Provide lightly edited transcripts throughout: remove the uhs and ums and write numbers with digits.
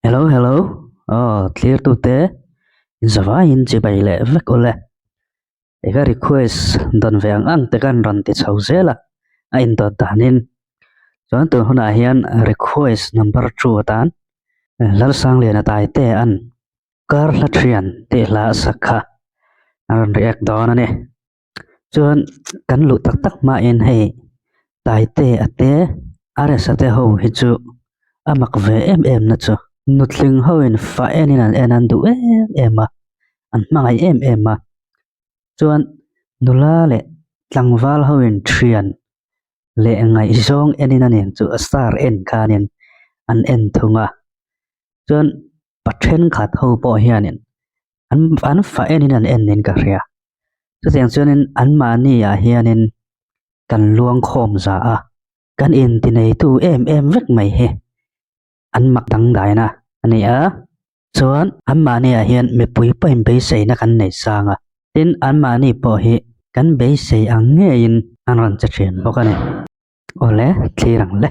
Hello hello aw thlir tute zavaiin chibai leh vek ule eka request dawn ve ang ang te khan rawn ti chho zel a a indawt danin chuan tun hunah hian request number two atan Lalsangliana Taite an kar hla thian tih hla a sak kha a rawn react dawn a ni. Chuan kan luh tak tak hmain hei Taite a te Aresa te ho hi chu a mak ve em em na chu nutling ho in fa en in an en an duh em em a an hmangaih em em a chuan nula leh tlangval ho in thian leh ngaihzawng en in a nen chu a star en khanin an en thung a chuan pa thenkhat ho pawh hianin an an fa en in an en niin ka hria chutiang chuanin anmahni ah hianin kan luang khawm za a kan inti neitu em em vek mai hi an mak dangdaina a ni a chuan anmahni ah hian mipui pawhin beiseina kan nei sang a tin anmahni pawh hi kan beisei ang ngeiin an rawn che thin bawk a ni. Awle, thlir ang le.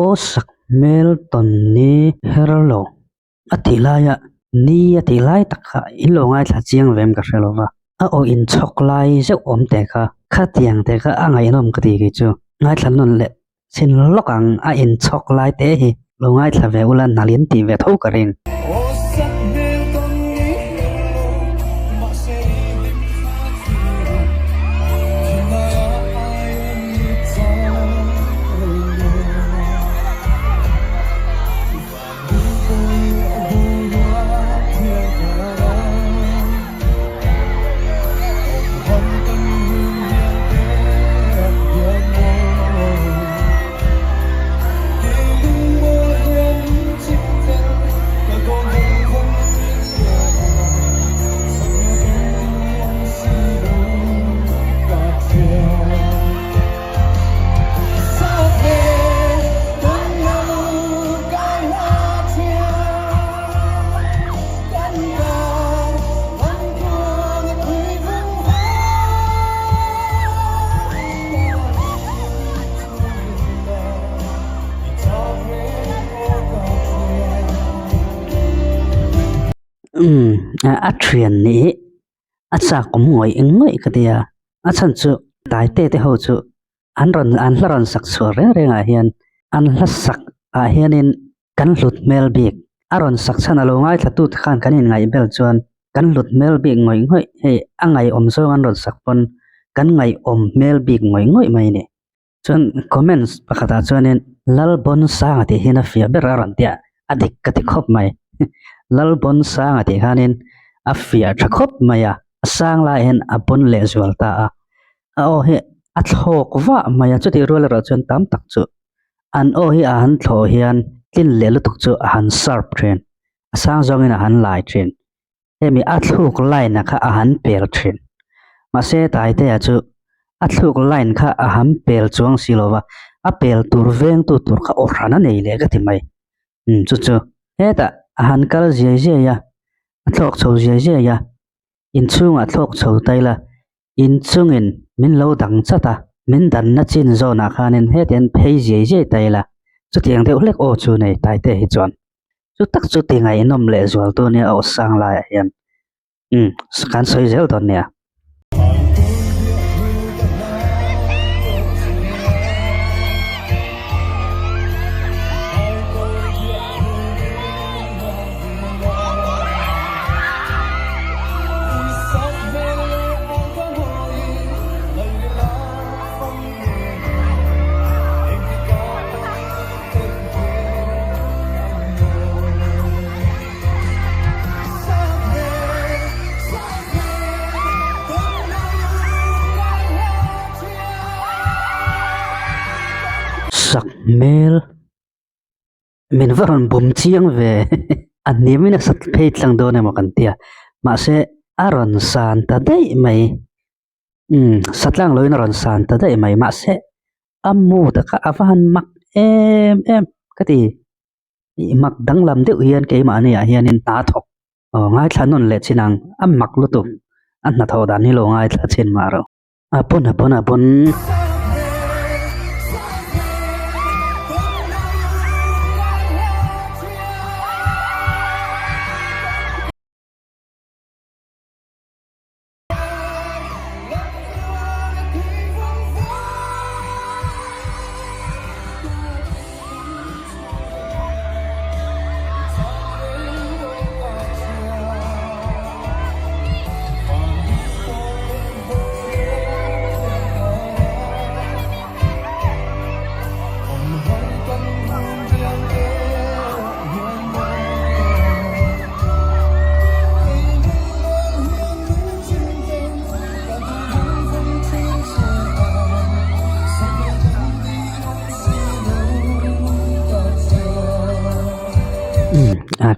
Aw sak hmel tawn ni her lo a tih laia ni a tih lai tak kha in lo ngaithla chiang ve em ka hre lo va a aw inchhawk lai zeuh awm teh kha khatiang teh kha a ngaihnawm ka ti kei chu ngaithla nawn leh Chhin lawk ang a inchhawk lai te hi lo ngaithla ve ula nalh in tih ve tho ka ring. Umm a thian nih hi a chak awm ngawih ngawih ka tia a chhan chu Taite te ho chu an rawn an hla rawn sak chhuah reng reng ah hian an hla sak ah hianin kan hlut hmel bik a rawn sak chhan a lo ngaithla tu te khan kan inngaih bel chuan kan hlut hmel bik ngawih ngawih hei a ngaihawm zawng an rawn sak pawn kan ngaihawm hmel bik ngawih ngawih mai a ni chuan comments pakhat ah chuanin Lalbawnsanga tih hian a fiah ber a rawn tia a dik ka ti khawp mai Lalbawnsanga tih khanin a fiah tha khawp mai a a sang lai hian a bawn leh zual ta a. A aw hi a thlawk vah mai a chutih rual erawh chuan tam tak chu an aw hi a han thlawh hian tlin leh lutuk chu a han sharp thin a sang zawngin a han lai thin hemi a thluk line a kha a han pel thin mahse Taitea chu a thluk line kha a han pel chuang si lova a pel tur vengtu tur kha aw hran a nei leh ka ti mai umm chu chu hetah a han kal ziai ziai a a thlawk chho ziai ziai a inchhungah thlawk chho ta ila Inchungin min lo dang chat a, min danna chin zawnah khanin hetiang phei ziai ziai ta ila, chutiang deuh hlek aw chu nei Taite hi chuan. Chu tak chu ti ngaihnawm leh zual tu nia aw sang laiah hian. Umm, kan sawi zel dawn nia. Sakhmel min va rawn bum chiang ve a hniamin a sat phei tlang dawn emaw kan tia mahse a rawn san ta daih mai umm satlang loin a rawn san ta daih mai mahse a mood a kha a va han mak em em ka ti ih mak danglam deuh hian keimahni ah hianin hna a thawk aw ngaithla nawn leh chin ang a mak lutuk a hnathawh dan hi lo ngaithla chin mah rawh. A pawn a pawn a pawn.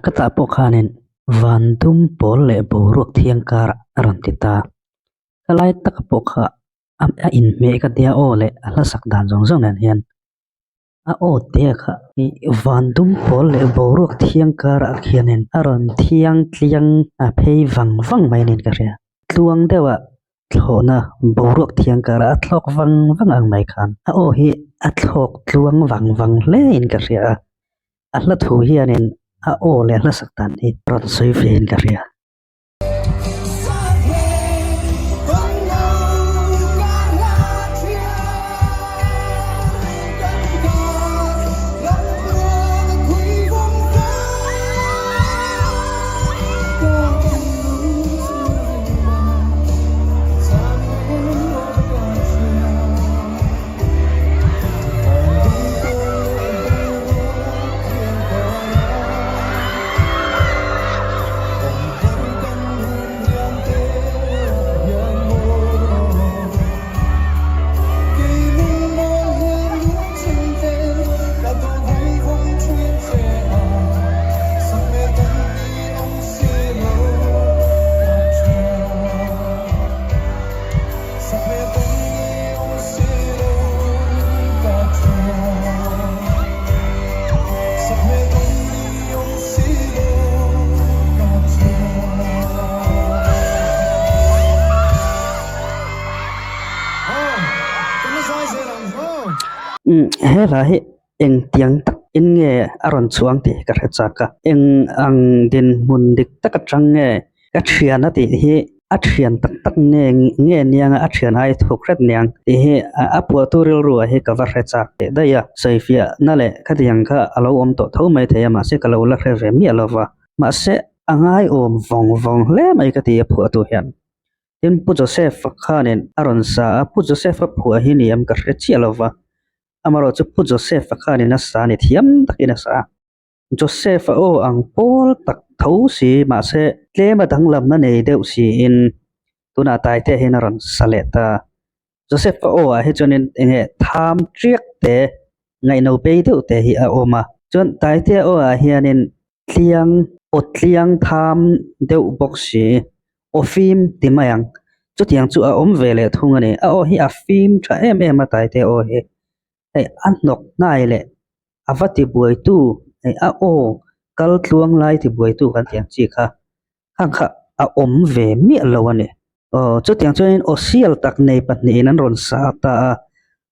Ka tah pawh khanin van dum pawl leh boruak thiang karah a rawn ti ta. Ka lai taka pawh kha a inhmeh ka tia aw leh a hlasak dan zawng zawng nen hian a aw te kha van dum pawl leh boruak thiang karah khianin a rawn thiang tliang a phei vang vang mai niin ka hria. Tluang deuha thlawhna boruak thiang karah a thlawk vang vang ang mai khan a aw hi a thlawk tluang vang vang hle in ka hria a, a hla thu hianin a aw leh a hlasak dan hi rawn sawi ve in ka hria. He hla hi engtiang tak in nge a rawn chhuang tih ka hre chak a eng ang dinhmun dik tak atang nge ka thian a tih hi a thian tak tak nge nge niang a thian ai thuk hret niang tih hi a phuahtu rilru ah hi ka va hre chak teh daih a sawifiah na leh khatiang kha a lo awm tawh tho mai thei a mahse ka lo la hre ve miah lo va mahse a ngaiawm vawng vawng hle mai ka ti a phuahtu hian. Tin, Pu Joseph-a khanin a rawn sa a, Pu Joseph-a phuah hi ni em ka hre chiah lo va, amaherawhchu Pu Joseph-a khanin a sa ni thiam takin a sa a. Joseph-a aw ang pawl tak tho si, mahse tlema danglamna nei deuh siin tunah Taite hian a rawn sa leh ta. Joseph-a aw ah hi chuanin eng nge tham tiak te, ngaihno bei deuh te hi a awm a. Chuan Taitea aw ah hianin Tliang, aw tliang tham deuh bawk si, aw fim ti mai ang. Chutiang chu a awm ve leh thung a ni. A aw hi a fim tha em em a Taite aw hi. Hei a hnawk hnai leh a va ti buaitu, hei a aw kal tluang lai ti buaitu kan tih ang chi kha khang kha a awm ve miah lo a ni. Aw chutiang chuanin aw sial tak nei pahnihin an rawn sa ta a,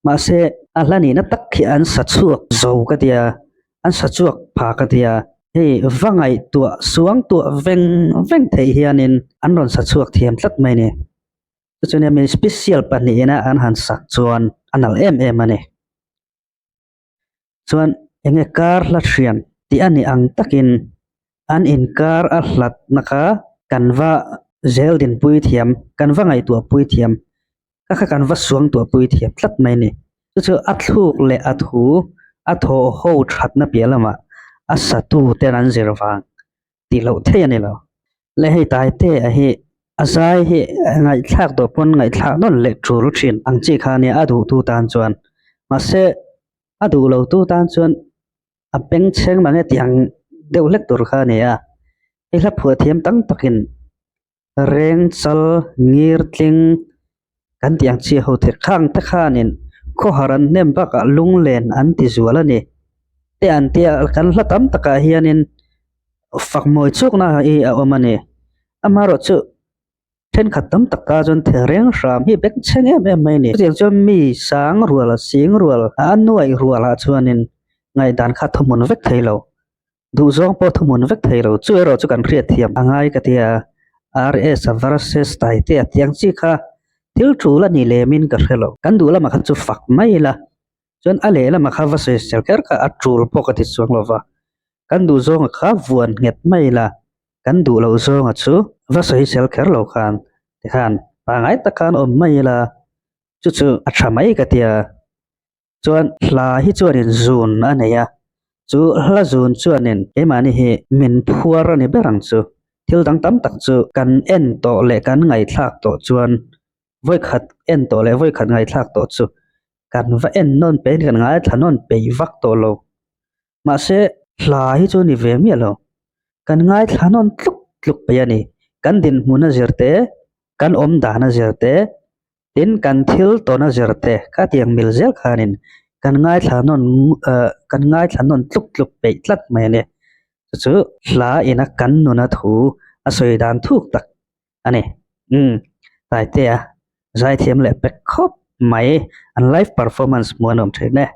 mahse a hla nihna tak khi an sa chhuak zo ka tia, an sa chhuak pha ka tia, hei va ngaihtuah suang tuah veng veng theih hianin an rawn sa chhuak thiam tlat mai a ni. Chuchuan mi special pahnihina an han sak chuan a nalh em em a ni. Chuan enge kar hla hrian tih a nih ang takin an inkar a hlatna kha kan va zel dinpui thiam, kan va ngaihtuah pui thiam, kha kha kan va suangtuah pui thiam tlat mai a ni. Chu chu a thluk leh a thu a thaw ho thatna piah lamah a satu ten an zir vang tih loh theih a ni lo. Le hei Taite a hi a zai hi ngaihthlak tawh pawn ngaihthlak nawn leh tul thin ang chi kha nia a duhtu tan chuan mahse. A duh lo tu tan chuan a bengchheng mange tih ang deuh hlek tur kha a ni a. Hei hla phuah thiam tam takin reng chal ngir tling kan tih ang chi ho the khang te khanin khawhar an hnem bakah lunglen an ti zual a ni. Te an tia kan hla tam takah hianin fak mawi chukna hi a awm a ni. Amaherawh chu Thenkhat tam tak ta chuan thil reng hram hi bengchheng em em mai a ni. Chutiang chuan mi sang rual, sing rual, a nuaih rualah chuanin ngaihdan kha thuhmun vek thei lo, duhzawng pawh thuhmun vek thei lo. Chu erawh chu kan hriatthiam a ngai ka ti a, RS versus Taitea tiang chi kha thil tul a ni lemin ka hre lo. Kan duh lamah kha chu fak mai ila, chuan a lehlamah kha va sawisel kher kha a tul pawh ka ti chuang lo va, kan duhzawnga kha vuan nghet mai ila. Kan duh loh zawnga chu va sawisel kher lo khan tikhan pangngai tak khan awm mai ila chu chu a tha mai ka tia. Chuan hla hi chuanin zun a nei a, chu hla zun chuanin keimahni hi min phuar a ni ber ang chu. Thil dang tam tak chu kan en tawh leh kan ngaihthlak tawh chuan vawikhat en tawh leh vawikhat ngaihthlak tawh chu kan va en nawn peih kan ngaithla nawn peih vak tawh lo. Mahse hla hi chu ni ve miah lo. Kan ngaithla nawn tluk tluk peih a ni. Kan dinhmun a zir te, kan awm dan a zir te, tin kan thil tawn a zir te kha tiang mil zel khanin kan ngaithla nawn eh kan ngaithla nawn tluk tluk peih tlat mai a ni. Chu chu hla ina kan nuna thu a sawi dan thuk tak a ni. Umm Taitea zaithiam leh pek khawp mai an live performance hmuh an awm thin e.